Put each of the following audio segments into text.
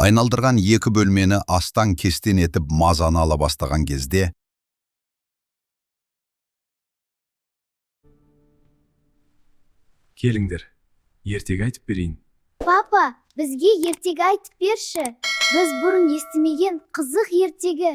Айналдырған екі бөлмені астан-кестен етіп мазаны ала бастаған кезде Келіңдер, ертегі айтып берейін. Папа, бізге ертегі айтып берші. Біз бұрын естімеген қызық ертегі.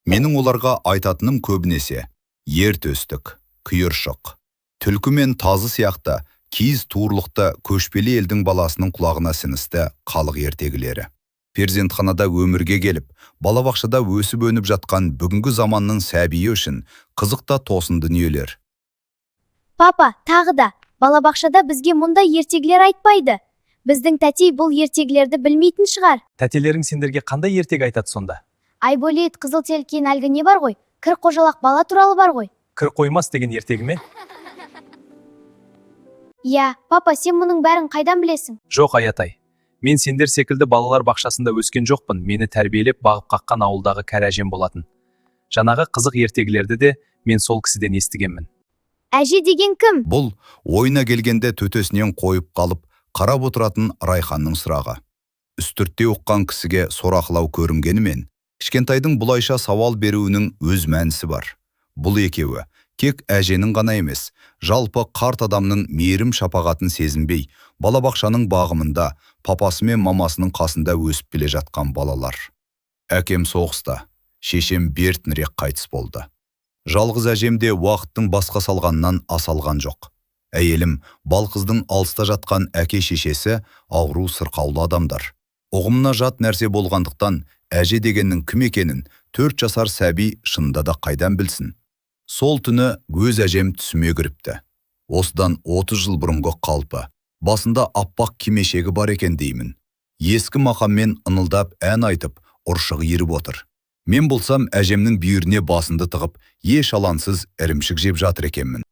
Менің оларға айтатыным көбінесе ер төстік, құйыршық, түлкі мен тазы сияқты киіз туырлықты көшпелі елдің баласының құлағына сіңісті халық ертегілері. Перзентханада өмірге келіп, балабақшада өсіп-өніп жатқан бүгінгі заманның сәбиі үшін қызық та тосын дүниелер. Папа, тағы да, балабақшада бізге мұндай ертегілер айтпайды. Біздің тәтей бұл ертегілерді білмейтін шығар. Тәтелерің сендерге қандай ертегі айтады сонда? Айбөлет, қызыл телкен әлгі не бар ғой? Кір қожалақ бала туралы бар ғой. Кір қоймас деген ертегі ме? Иә, папа, сен мұның бәрін қайдан білесің? Жоқ, Аятай. Мен сендер секілді балалар бақшасында өскен жоқпын. Мені тәрбиелеп бағып қаққан ауылдағы кәрі әжем болатын. Жаңағы қызық ертегілерді де мен сол кісіден естігенмін. Әже деген кім? Бұл ойына келгенде төтесінен қойып қалып, қарап отыратын Райханның сұрағы. Үстіртте ұққан кісіге сорақылау көрінгенімен, кішкентайдың бұлайша сауал беруінің өз мәнісі бар. Бұл екеуі тек әженің ғана емес, жалпы қарт адамның мейірім шапағатын сезінбей, балабақшаның бағымында, папасы мен мамасының қасында өсіп келе жатқан балалар. Әкем соғыста, шешем бертінірек қайтыс болды. Жалғыз әжем де уақыттың басқа салғаннан аса алған жоқ. Әйелім Балқыздың алыста жатқан әке шешесі ауру сырқаулы адамдар. Ұғымына жат нәрсе болғандықтан әже дегеннің кім екенін 4 жасар сәби шынында да қайдан білсін. Сол түні өз әжем түсіме кіріпті. Осыдан 30 жыл бұрынғы қалпы, басында аппақ кимешегі бар екен деймін. Ескі мақаммен ыңылдап ән айтып, ұршық иіріп отыр. Мен болсам әжемнің бүйіріне басымды тығып, еш алаңсыз ірімшік жеп жатыр екенмін.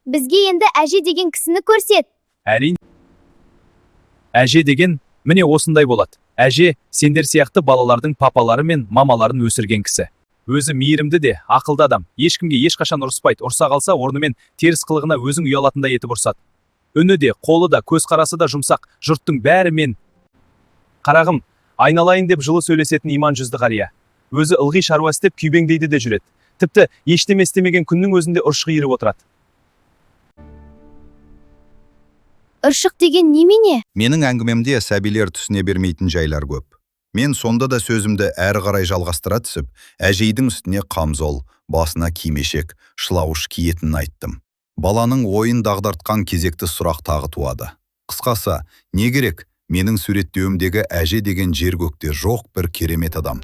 Бізге енді әже деген кісіні көрсет. Әрине. Әже деген міне осындай болады. Әже сендер сияқты балалардың папалары мен мамаларын өсірген кісі. Өзі мейірімді де, ақылды адам. Ешкімге ешқашан ұрыспайды. Ұрса қалса, орнымен теріс қылығына өзің ұялатындай етіп ұрсады. Үні де, қолы да, көзқарасы да жұмсақ. Жұрттың бәрі мен қарағым, айналайын деп жылы сөйлесетін иман жүзді қария. Өзі ылғи шаруа істеп күйбеңдейді де жүреді. Тіпті ештеме істемеген күннің өзінде ұршық иіріп отырады. Ұршық деген немене? Менің әңгімемде сәбилер түсіне бермейтін жайлар көп. Мен сонда да сөзімді әрі қарай жалғастыра түсіп, әжейдің үстіне қамзол, басына кимешек, шылауыш киетінін айттым. Баланың ойын дағдартқан кезекті сұрақ тағы туады. Қысқасы, не керек, менің суреттеуімдегі әже деген жер көкте жоқ бір керемет адам.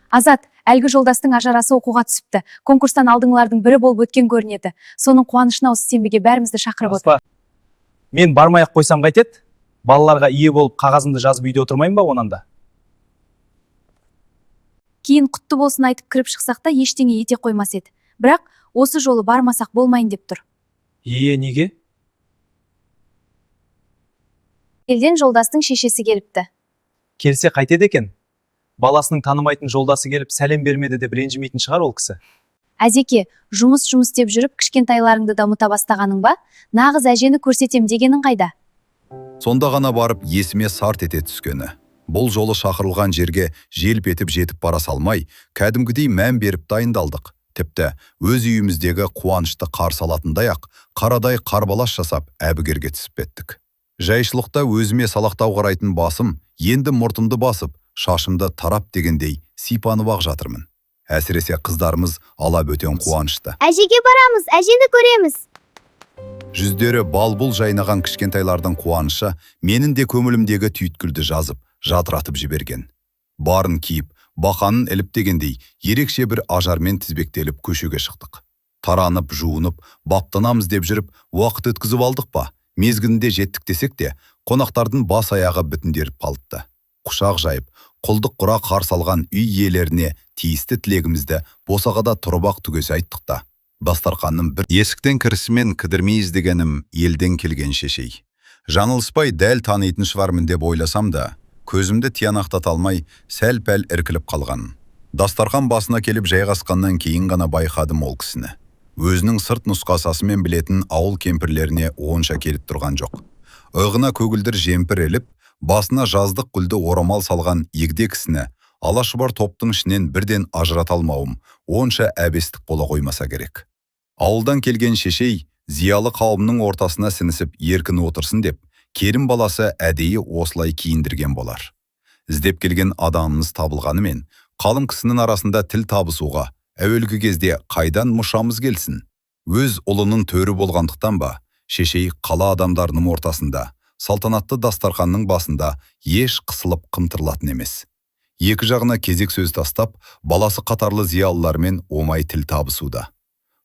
Азат, әлгі жолдастың ажарасы оқуға түсіпті. Конкурстан алдыңғылардың бірі болып өткен көрінеді. Соның қуанышына осы сенбіге бәрімізді шақырып отыр. Аспа. Мен бармай ақ қойсам қайтеді? Балаларға ие болып қағазымды жазып үйде отырмаймын ба онан да? Кейін құтты болсын айтып кіріп шықсақ та ештеңе ете қоймас еді. Бірақ осы жолы бармасақ болмайын деп тұр. Е, неге? Елден жолдастың шешесі келіпті. Келсе қайтеді екен? Баласының танымайтын жолдасы келіп сәлем бермеді деп ренжімейтін шығар ол кісі. Әзеке, жұмыс жұмыс деп жүріп кішкентайларыңды да ұмыта бастағаның ба? Нағыз әжені көрсетем дегенің қайда? Сонда ғана барып есіме сарт ете түскені. Бұл жолы шақырылған жерге желп етіп жетіп бара салмай, кәдімгідей мән беріп дайындалдық. Тіпті өз үйіміздегі қуанышты қарсы алатындай-ақ, қарадай қарбалас жасап әбігерге түсіп кеттік. Жайшылықта өзіме салақтау қарайтын басым, енді мұртымды басып, шашымды тарап дегендей сипанып-ақ жатырмын. Әсіресе қыздарымыз ала бөтен қуанышты. Әжеге барамыз, әжені көреміз. Жүздері бал-бұл жайнаған кішкентайлардың қуанышы менің де көңілімдегі түйткілді жазып, жадыратып жіберген. Барын киіп, бақанын іліп дегендей, ерекше бір ажармен тізбектеліп көшеге шықтық. Таранып, жуынып, баптанамыз деп жүріп, уақыт өткізіп алдық па? Мезгілінде жеттік десек те, қонақтардың бас аяғы бүтіндеріп қалыпты. Құшақ жайып, құлдық құра қарсы алған үй иелеріне тиісті тілегімізді босағада тұрып-ақ түгесе айттық та. Дастарқанның бір есіктен кірісімен кідірмей іздегенім елден келген шешей. Жаңылыспай дәл танитын шығармын деп ойласам да, көзімді тиянақтата алмай сәл-пәл іркіліп қалған. Дастарқан басына келіп жайғасқаннан кейін ғана байқадым ол кісіні. Өзінің сырт нұсқасымен білетін ауыл кемпірлеріне онша келіп тұрған жоқ. Иығына көгілдір жемпір іліп, Басына жаздық гүлді орамал салған егде кісіні ала шұбар топтың ішінен бірден ажырата алмауым онша әбестік бола қоймаса керек. Ауылдан келген шешей зиялы қауымның ортасына сіңісіп еркін отырсын деп, келін баласы әдейі осылай киіндірген болар. Іздеп келген адамымыз табылғанымен, қалың кісінің арасында тіл табысуға әуелгі кезде қайдан мұшамыз келсін? Өз ұлының төрі болғандықтан ба, шешей қала адамдарының ортасында, салтанатты дастарханның басында еш қысылып қымтырылатын емес. Екі жағына кезек сөз тастап, баласы қатарлы зиялылармен оңай тіл табысуда.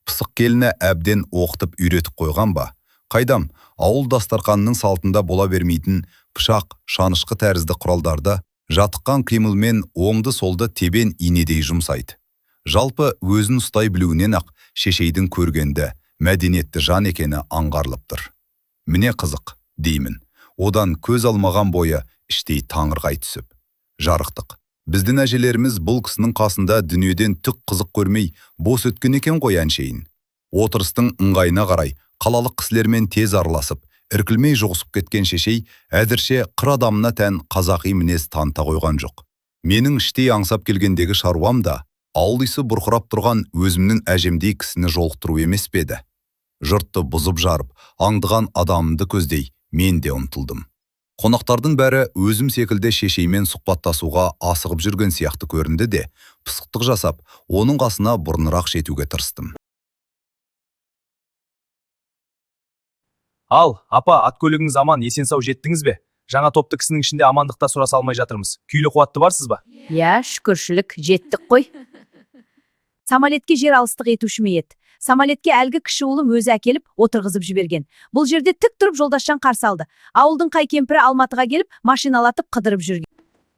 Пысық келіні әбден оқытып үйретіп қойған ба, қайдам, ауыл дастарханының салтында бола бермейтін пышақ, шанышқы тәрізді құралдарды жатыққан қимылмен оңды-солды тебен инедей жұмсайды. Жалпы өзін ұстай білуінен-ақ шешейдің көргенді, мәдениетті жан екені аңғарылып тұр. Міне қызық, деймін. Одан көз алмаған бойы іштей таңырқай түсіп. Жарықтық. Біздің әжелеріміз бұл кісінің қасында дүниеден түк қызық көрмей, бос өткен екен ғой әншейін. Отырыстың ыңғайына қарай қалалық кісілермен тез араласып, іркілмей жұғысып кеткен шешей әзірше қыр адамына тән қазақи мінез таныта қойған жоқ. Менің іштей аңсап келгендегі шаруам да ауыл иісі бұрқырап тұрған өзімнің әжемдей кісіні жолықтыру емес пе еді? Жұртты бұзып жарып, аңдыған адамымды көздей мен де ұмтылдым. Қонақтардың бәрі өзім секілді шешеймен сұхбаттасуға асығып жүрген сияқты көрінді де, пысықтық жасап, оның қасына бұрынырақ жетуге тырыстым. Ал, апа, ат көлігіңіз аман, есен сау жеттіңіз бе? Жаңа топты кісінің ішінде амандықта сұраса алмай жатырмыз. Күйлі қуатты барсыз ба? Иә, шүкіршілік, жеттік қой. Самолетке жер алыстық етуші ме еді? Самолетке әлгі кіші ұлым өзі әкеліп, отырғызып жіберген. Бұл жерде тік тұрып Жолдасжан қарсы алды. Ауылдың қай кемпірі Алматыға келіп, машиналатып қыдырып жүрген.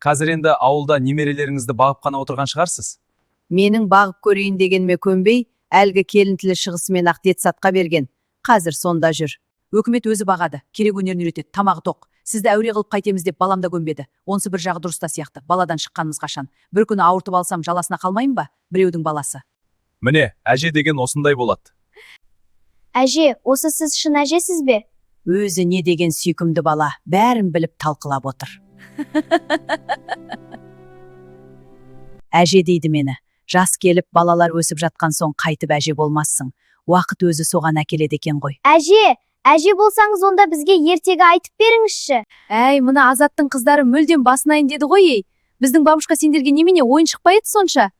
Қазір енді ауылда немерелеріңізді бағып қана отырған шығарсыз? Менің бағып көрейін дегеніме көнбей, әлгі келін тілі шығысымен ақ детсадқа берген. Қазір сонда жүр. Өкімет өзі бағады, керек өнерін үйретеді, тамағы тоқ. Сізді әуре қылып қайтеміз деп балам да көнбеді. Онысы бір жағы дұрыс та сияқты. Баладан шыққанымыз қашан. Бір күні ауыртып алсам, жаласына қалмайын ба? Біреудің баласы. Міне, әже деген осындай болады. Әже, осы сіз шын әжесіз бе? Өзі не деген сүйкімді бала, бәрін біліп талқылап отыр. Әже дейді мені. Жас келіп балалар өсіп жатқан соң қайтып әже болмассың. Уақыт өзі соған әкеледі екен ғой. Әже, әже болсаңыз онда бізге ертегі айтып беріңізші. Әй, мына Азаттың қыздары мүлдем басынайын деді ғой ей. Біздің бабушка сендерге немене ойыншық па еді сонша?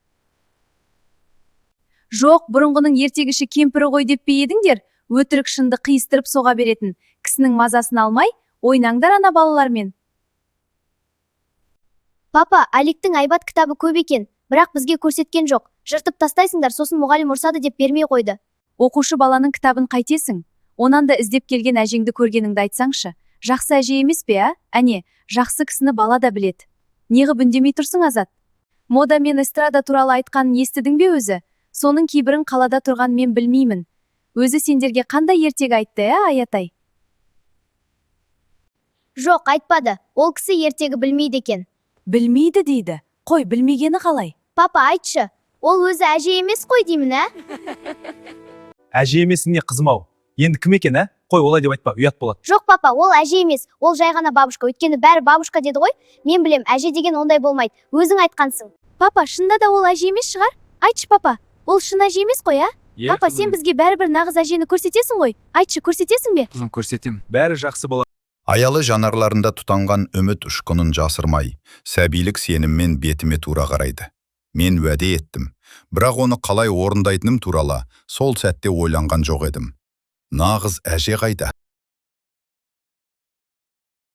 Жоқ, бұрынғының ертегіші кемпірі ғой деп пе едіңдер? Өтірік шынды қиыстырып соға беретін. Кісінің мазасын алмай, ойнаңдар ана балалармен. Папа, Аликтің айбат кітабы көп екен, бірақ бізге көрсеткен жоқ. Жыртып тастайсыңдар, сосын мұғалім ұрсады деп бермей қойды. Оқушы баланың кітабын қайтесің? Онан да іздеп келген әжеңді көргеніңді айтсаңшы. Жақсы әже емес пе, а? Әне, жақсы кісіні бала да біледі. Неғып үндемей тұрсың, Азат? Мода мен эстрада туралы айтқанын естідің бе өзі? Соның кейбірін қалада тұрған мен білмеймін. Өзі сендерге қандай ертегі айтты, ә, Аятай? Жоқ, айтпады. Ол кісі ертегі білмейді екен. Білмейді дейді. Қой, білмегені қалай? Папа, айтшы. Ол өзі әже емес қой деймін, ә? Әже емесің не, қызым ау? Енді кім екен, ә? Қой, олай деп айтпа, ұят болады. Жоқ, папа, ол әже емес. Ол жай ғана бабушка. Өйткені бәрі бабушка деді ғой. Мен білем, әже деген ондай болмайды. Өзің айтқансың. Папа, шында да ол әже емес шығар? Айтшы, папа, ол шын әже емес қой, а? Папа, сен бізге бәрібір нағыз әжені көрсетесің ғой. Айтшы, көрсетесің бе? Қызым, көрсетемін. Бәрі жақсы болады. Аялы жанарларында тұтанған үміт ұшқынын жасырмай, сәбилік сеніммен бетіме тура қарайды. Мен уәде еттім, бірақ оны қалай орындайтыным туралы сол сәтте ойланған жоқ едім. Нағыз әже қайда?